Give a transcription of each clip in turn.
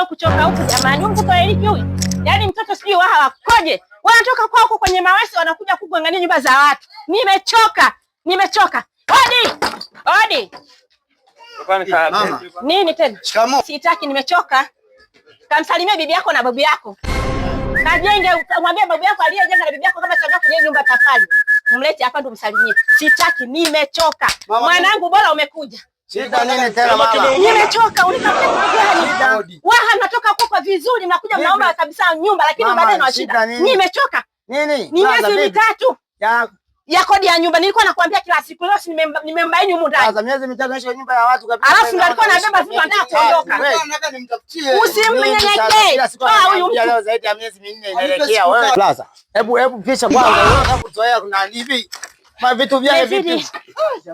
Kuchoka huku jamani, huyu mtoto eliki huyu. Yaani mtoto sijui waha wakoje. Wanatoka kwa huko kwenye mawasi wanakuja kugongania nyumba za watu. Nimechoka. Nimechoka. Odi! Odi! Mama. Nini tena? Shikamoo. Sitaki, nimechoka. Kamsalimie bibi yako na babu yako. Kajenge, mwambie babu yako aliyejenga na bibi yako kama changa kujenga nyumba tafali. Mlete hapa ndo msalimie. Sitaki, nimechoka. Mama, Mwanangu bora umekuja. Shida nini tena mama? Nimechoka, unitafuta kitu gani? Shida. Waha mnatoka huko vizuri, mnakuja mnaomba kabisa nyumba, lakini Mama, baadaye na shida shida. nini? Nimechoka. Nini? Ni Sasa miezi vipi? 3 Ya, ya kodi ya nyumba. Nilikuwa nakwambia kila siku, leo si nimembaini humu ndani. sasa miezi 3 naishi nyumba ya watu kabisa. Alafu ndo alikuwa anabeba vitu anataka kuondoka. Wewe. Nataka nimtafutie. Usimnyenyekee. Kila siku Toa huyu ananiambia mtu. leo zaidi ya miezi 4 inaelekea wewe. Plaza. Hebu pisha kwanza. Wewe unataka kuzoea kuna hivi. Ma vitu vya Mezidi. vipi?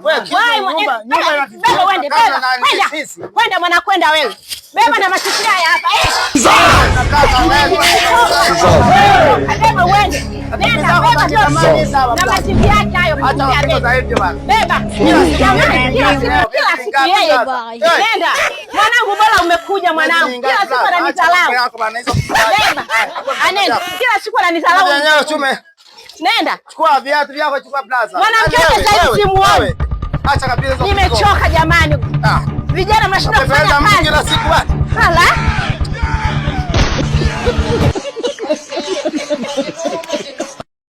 Wewe Wewe, nyumba nyumba beba, beba uende, inataka beba. na Kwenda. sisi. Kwenda mwana, kwenda wewe. Beba na masufuria haya hapa. Eh. Beba uende. Nenda, beba na masifi yake hayo. Acha Masufuria watoto beba. zaidi bana. Beba. Jamani, kila siku kila siku yeye. Nenda. Mwanangu bora umekuja mwanangu. Kila siku ananidharau. Beba. Anenda. Kila siku ananidharau. Chume. Nenda. Chukua viatu vyako, chukua plaza. Mwanamke wake sasa hivi simuoni. Acha kabisa hizo. Nimechoka jamani. Ah. Vijana mnashindwa kufanya Unapenda mtu kazi. kila siku bana. Hala.